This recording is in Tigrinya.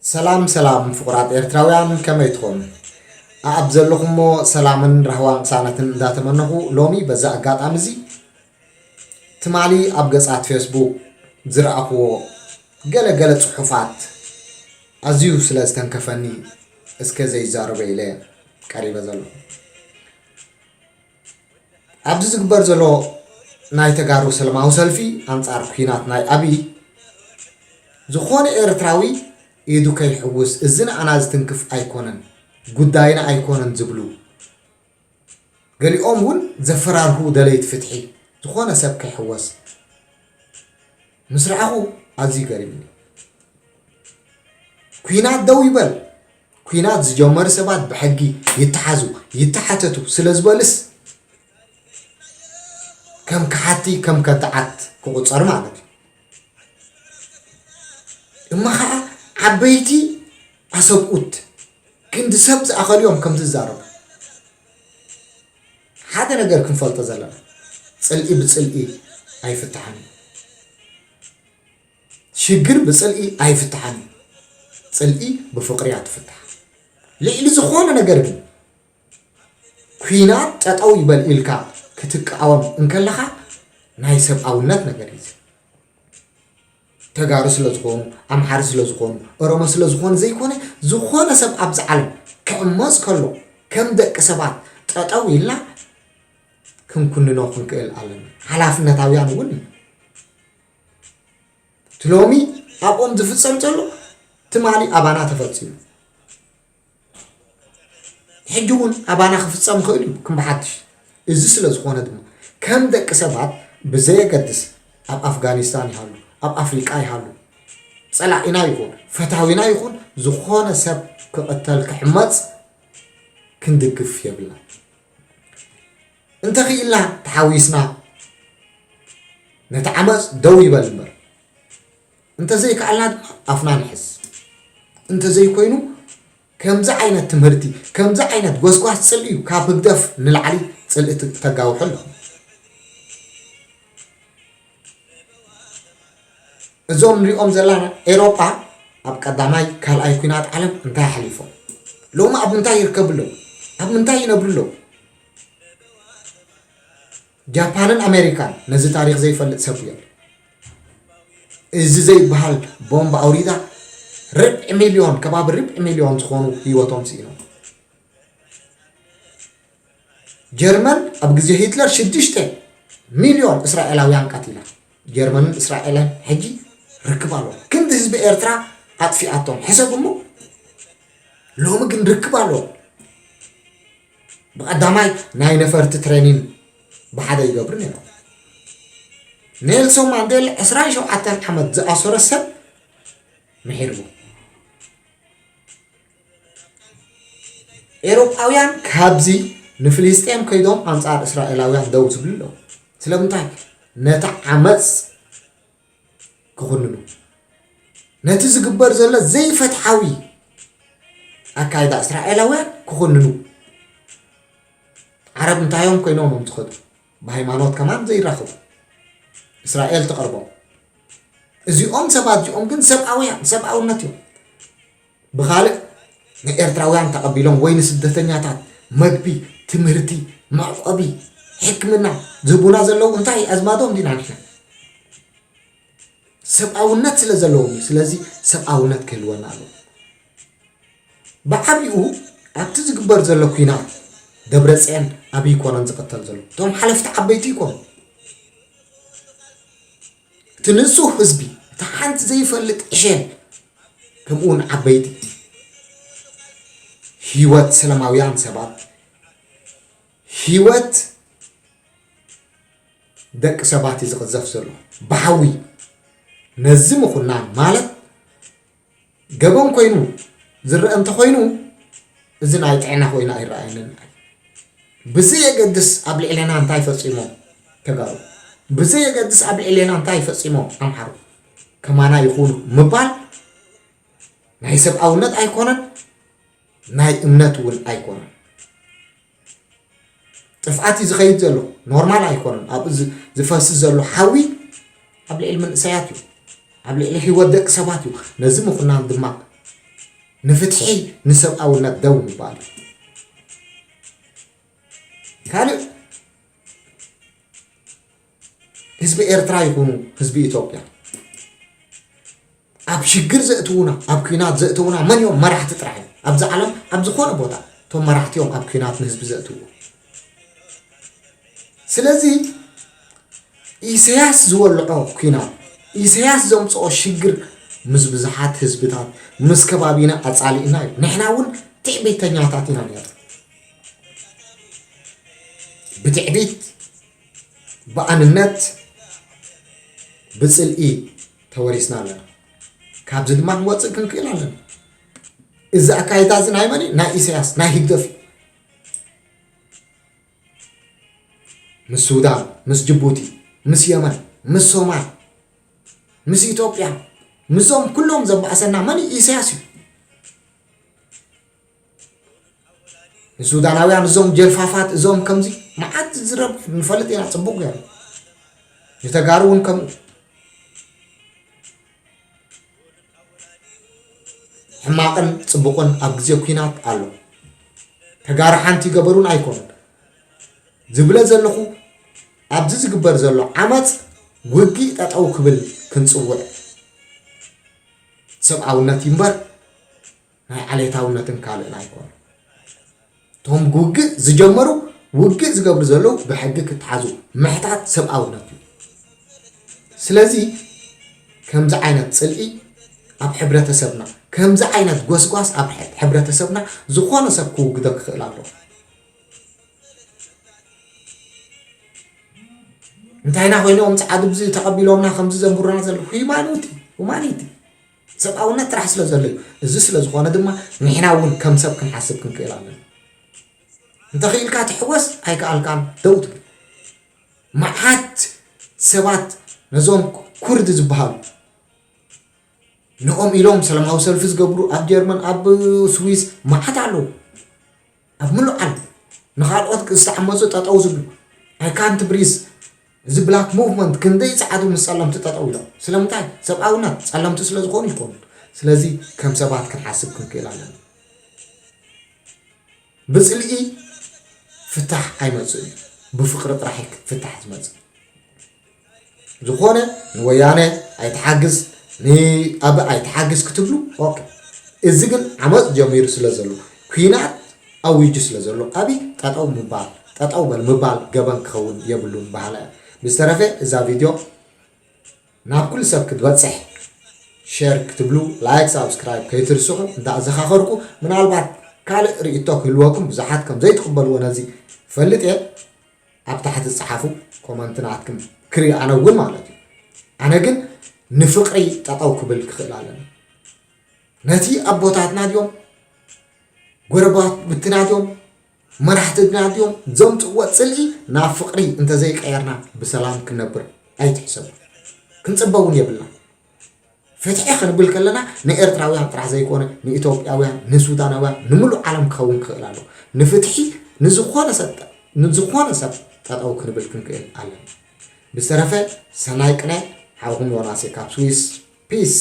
ሰላም ሰላም ፍቑራት ኤርትራውያን፣ ከመይ ትኾኑ? ኣብ ዘለኹሞ ሰላምን ራህዋን ቅሳነትን እንዳተመነኹ፣ ሎሚ በዛ ኣጋጣሚ እዚ ትማሊ ኣብ ገጻት ፌስቡክ ዝረኣኽዎ ገለ ገለ ጽሑፋት ኣዝዩ ስለ ዝተንከፈኒ፣ እስከ ዘይዛረቦ ኢለ ቀሪበ ዘለኹ። ኣብዚ ዝግበር ዘሎ ናይ ተጋሩ ሰላማዊ ሰልፊ ኣንጻር ኲናት ናይ ኣብይ፣ ዝኾነ ኤርትራዊ ኢዱ ከይሕውስ፣ እዚ ንዓና ዝትንክፍ ኣይኮነን፣ ጉዳይና ኣይኮነን ዝብሉ፣ ገሊኦም እውን ዘፈራርሁ ደለይቲ ፍትሒ፣ ዝኾነ ሰብ ከይሕወስ፣ ምስ ረኣኹ ኣዝዩ ገሪሙኒ። ኲናት ደው ይበል። ኲናት ዝጀመሩ ሰባት ብሕጊ ይተሓዙ፣ ይተሓተቱ ስለ ዝበልስ፣ ከም ከሓቲ፣ ከም ከዳዓት ክቑጸር ማለት እዩ። እሞ ኸዓ ዓበይቲ ኣሰብኡት ክንዲ ሰብ ዝኣኸሉ እዮም ከምዚ ዝዛረቡ። ሓደ ነገር ክንፈልጦ ዘለና፣ ጽልኢ ብጽልኢ ኣይፍታሕን እዩ። ሽግር ብጽልኢ ኣይፍታሕን እዩ። ጽልኢ ብፍቕሪ እያ ትፍታሕ። ልዕሊ ዝኾነ ነገር ግን ኲናት ጠጠው ይበል ኢልካ ክትቃወም እንከለኻ ናይ ሰብኣውነት ነገር እዩ። ተጋሩ ስለ ዝኾኑ፣ ኣምሓሩ ስለ ዝኾኑ፣ ኦሮሞ ስለ ዝኾኑ ዘይኮነ፣ ዝኾነ ሰብ ኣብዚ ዓለም ክዕመጽ ከሎ ከም ደቂ ሰባት ጠጠው ኢልና ክንኩንኖ ክንክእል ኣለና። ሓላፍነታውያን እውን እዩ። እቲ ሎሚ ኣብኦም ዝፍጸም ዘሎ ትማሊ ኣባና ተፈጺሙ። ሕጂ እውን ኣባና ክፍጸም ይኽእል እዩ፣ ከም ብሓድሽ። እዚ ስለ ዝኾነ ድማ ከም ደቂ ሰባት ብዘየገድስ ኣብ ኣፍጋኒስታን ይሃሉ፣ ኣብ ኣፍሪቃ ይሃሉ፣ ጸላኢና ይኹን ፈታዊና ይኹን ዝኾነ ሰብ ክቕተል ክሕመጽ ክንድግፍ የብልና። እንተኽኢልና ተሓዊስና ነቲ ዓመጽ ደው ይበል እምበር፣ እንተዘይከኣልና ድማ ኣፍና ንሕዝ። እንተዘይኮይኑ ከምዚ ዓይነት ትምህርቲ፣ ከምዚ ዓይነት ጎስጓስ ጽልኢ እዩ ካብ ህግደፍ ንላዕሊ ጽልኢ ት-፣ ተጋውሑ ኣለኹም። እዞም ንሪኦም ዘለና ኤሮጳ ኣብ ቀዳማይ ካልኣይ ኲናት ዓለም እንታይ ኣሕሊፎም? ሎሚ ኣብ ምንታይ ይርከቡ ኣለዉ? ኣብ ምንታይ ይነብሩ ኣለዉ? ጃፓንን ኣሜሪካን ነዚ ታሪኽ ዘይፈልጥ ሰብ የለን። እዚ ዘይበሃል ቦምብ ኣውሪዳ ርብዒ ሚልዮን፣ ከባቢ ርብዒ ሚልዮን ዝኾኑ ህይወቶም ስኢኖም። ጀርመን ኣብ ግዜ ሂትለር ሽዱሽተ ሚልዮን እስራኤላውያን ቀቲላ። ጀርመንን እስራኤልን ሕጂ ርክብ ኣለዎም። ክንዲ ህዝቢ ኤርትራ ኣጥፊኣቶም። ሕሰብ እሞ ሎሚ ግን ርክብ ኣለዎም። ብቐዳማይ ናይ ነፈርቲ ትሬኒን ብሓደ ይገብሩ ነይሮም። ኔልሶን ማንዴላ ዕስራን ሸውዓተን ዓመት ዝኣሰሮ ሰብ ምሒርዎ። ኤውሮጳውያን ካብዚ ንፍልስጤም ከይዶም ኣንጻር እስራኤላውያን ደው ዝብሉ ኣለዉ። ስለምንታይ? ነቲ ዓመጽ ክኹንኑ። ነቲ ዝግበር ዘሎ ዘይፍትሓዊ ኣካይዳ እስራኤላውያን ክኹንኑ። ዓረብ እንታይ እዮም ኮይኖም እዮም ዝኸዱ? ብሃይማኖት ከማን ዘይራኸቡ። እስራኤል ትቐርቦም። እዚኦም ሰባት እዚኦም ግን ሰብኣውያን፣ ሰብኣውነት እዮም። ብኻልእ ንኤርትራውያን ተቐቢሎም ወይ ንስደተኛታት መግቢ፣ ትምህርቲ፣ መዕቆቢ፣ ሕክምና ዝህቡና ዘለዉ እንታይ ኣዝማዶም ዲና ንሕና? ሰብኣውነት ስለ ዘለዎም እዩ። ስለዚ ሰብኣውነት ክህልወና ኣለዎ። ብዓቢኡ ኣብቲ ዝግበር ዘሎ ኲናት ደብረጽዮን ኣብይ ኣይኮነን ዝቕተል ዘሎ። እቶም ሓለፍቲ ዓበይቲ ይኮኑ። እቲ ንጹህ ህዝቢ፣ እቲ ሓንቲ ዘይፈልጥ ዕሸል፣ ከምኡ እውን ዓበይቲ፣ ህይወት ሰላማውያን ሰባት፣ ህይወት ደቂ ሰባት እዩ ዝቕዘፍ ዘሎ ብሓዊ። ነዚ ምኹናን ማለት ገበን ኮይኑ ዝረአ እንተኾይኑ፣ እዚ ናይ ጥዕና ኮይኑ ኣይረኣየንን። ብዘየገድስ ኣብ ልዕሌና እንታይ ፈጺሞም ተጋሩ፣ ብዘየገድስ ኣብ ልዕሌና እንታይ ፈጺሞም ኣምሓሩ፣ ከማና ይኹኑ ምባል ናይ ሰብኣውነት ኣይኮነን፣ ናይ እምነት እውን ኣይኮነን። ጥፍኣት እዩ ዝኸይድ ዘሎ፣ ኖርማል ኣይኮነን። ኣብኡ ዝ-፣ ዝፈስስ ዘሎ ሓዊ ኣብ ልዕሊ መንእሰያት እዩ፣ ኣብ ልዕሊ ህይወት ደቂ ሰባት እዩ። ነዚ ምኹናን ድማ ንፍትሒ፣ ንሰብኣውነት ደው ምባል። ካልእ ህዝቢ ኤርትራ ይኹኑ ህዝቢ ኢትዮጵያ ኣብ ሽግር ዘእትዉና፣ ኣብ ኲናት ዘእትዉና መን እዮም? መራሕቲ ጥራሕ እዮም። ኣብዚ ዓለም ኣብ ዝኾነ ቦታ እቶም መራሕቲ እዮም ኣብ ኲናት ንህዝቢ ዘእትዉ። ስለዚ ኢሳያስ ዝወልዖ ኲናት፣ ኢሳያስ ዘምጽኦ ሽግር ምስ ብዙሓት ህዝብታት፣ ምስ ከባቢና ኣጻሊእና እዩ። ንሕና እውን ትዕቢተኛታት ኢና ነይርና። ብትዕቢት፣ ብኣንነት፣ ብጽልኢ ተወሪስና ኣለና። ካብዚ ድማ ክንወጽእ ክንክእል ኣለና። እዚ ኣካይዳ እዚ ናይ መን እዩ? ናይ ኢሳያስ፣ ናይ ህግደፍ እዩ። ምስ ሱዳን፣ ምስ ጅቡቲ፣ ምስ የመን፣ ምስ ሶማል፣ ምስ ኢትዮጵያ፣ ምስዞም ኩሎም ዘባእሰና መን እዩ? ኢሳያስ እዩ። ንሱዳናውያን እዞም ጀልፋፋት፣ እዞም ከምዚ መዓት ዝረብ ንፈልጥ ኢና፣ ጽቡቕ ገይሩ። ንተጋሩ እውን ከምኡ። ሕማቕን ጽቡቕን ኣብ ግዜ ኲናት ኣሎ። ተጋሩ ሓንቲ ይገበሩን ኣይኮኑን። ዝብለ ዘለኹ፣ ኣብዚ ዝግበር ዘሎ ዓመጽ ውግእ ጠጠው ክብል ክንጽውዕ፣ ሰብኣውነት እዩ እምበር ናይ ዓሌታውነትን ካልእን ኣይኮነ። እቶም ውግእ ዝጀመሩ፣ ውግእ ዝገብሩ ዘለዉ ብሕጊ ክተሓዙ ምሕታት ሰብኣውነት እዩ። ስለዚ ከምዚ ዓይነት ጽልኢ ኣብ ሕብረተሰብና፣ ከምዚ ዓይነት ጎስጓስ ኣብ ሕ-፣ ሕብረተሰብና ዝኾነ ሰብ ክውግዶ ክኽእል ኣለዎ። እንታይና ኮይኖም ጻዕዱ ብዚ ተቐቢሎምና ከምዚ ዘንብሩና ዘለዉ? ሁማኒቲ፣ ሁማኒቲ፣ ሰብኣውነት ጥራሕ ስለ ዘሎ እዩ። እዚ ስለ ዝኾነ ድማ ንሕና እውን ከም ሰብ ክንሓስብ ክንክእል ኣለና። እንተኽኢልካ ትሕወስ፣ ኣይከኣልካን ደው ትብል። መዓት ሰባት ነዞም ኩርድ ዝበሃሉ ንኦም ኢሎም ሰላማዊ ሰልፊ ዝገብሩ ኣብ ጀርመን፣ ኣብ ስዊስ መዓት ኣለዉ። ኣብ ምሉእ ዓለም ንኻልኦት ዝተሓመሱ ጠጠው ዝብሉ፣ I can't breathe፣ እዚ ብላክ ሙቭመንት ክንደይ ጸዓዱ ምስ ጸለምቲ ጠጠው ኢሎም። ስለምንታይ? ሰብኣውነት፣ ጸለምቲ ስለ ዝኾኑ ይኮኑ። ስለዚ ከም ሰባት ክንሓስብ ክንክእል ኣለና። ብጽልኢ ፍታሕ ኣይመጽእን እዩ። ብፍቕሪ ጥራሕ እዩ ፍታሕ ዝመጽእ። ዝኾነ ንወያነ ኣይትሓግዝ፣ ንኣቢ ኣይትሓግዝ ክትብሉ፣ ኦኬ። እዚ ግን ዓመጽ ጀሚሩ ስለ ዘሎ፣ ኲናት ኣዊጁ ስለ ዘሎ፣ ኣቢ ጠጠው ምባል፣ ጠጠው በል ምባል ገበን ክኸውን የብሉን በሃላ እያ። ብዝተረፈ እዛ ቪድዮ ናብ ኩሉ ሰብ ክትበጽሕ ሼር ክትብሉ፣ ላይክ፣ ሳብስክራይብ ከይትርስዑ እንዳኣዘኻኸርኩ፣ ምናልባት ካልእ ርእይቶ ክህልወኩም፣ ብዙሓት ከም ዘይትቕበልዎ ነዚ እፈልጥ እየ። ኣብ ታሕቲ ጸሓፉ፣ ኮመንት ናትኩም ክርኢ ኣነ እውን ማለት እዩ። ኣነ ግን ንፍቕሪ ጠጠው ክብል ክኽእል ኣለኒ። ነቲ ኣቦታትና ድዮም፣ ጎረባብትና ድዮም፣ መራሕትና ድዮም ዘምጽእዎ ጽልኢ ናብ ፍቕሪ እንተዘይቀየርና ብሰላም ክንነብር ኣይትሕሰቡ። ክንጽበ እውን የብልና። ፍትሒ ክንብል ከለና ንኤርትራውያን ጥራሕ ዘይኮነ፣ ንኢትዮጵያውያን፣ ንሱዳናውያን፣ ንምሉእ ዓለም ክኸውን ክኽእል ኣለዎ። ንፍትሒ ንዝኾነ ሰብ፣ ንዝኾነ ሰብ ጠጠው ክንብል ክንክእል ኣለና። ብዝተረፈ ሰናይ ቅነ፣ ሓውኹም ዮናሴ ካብ ስዊስ። ፒስ።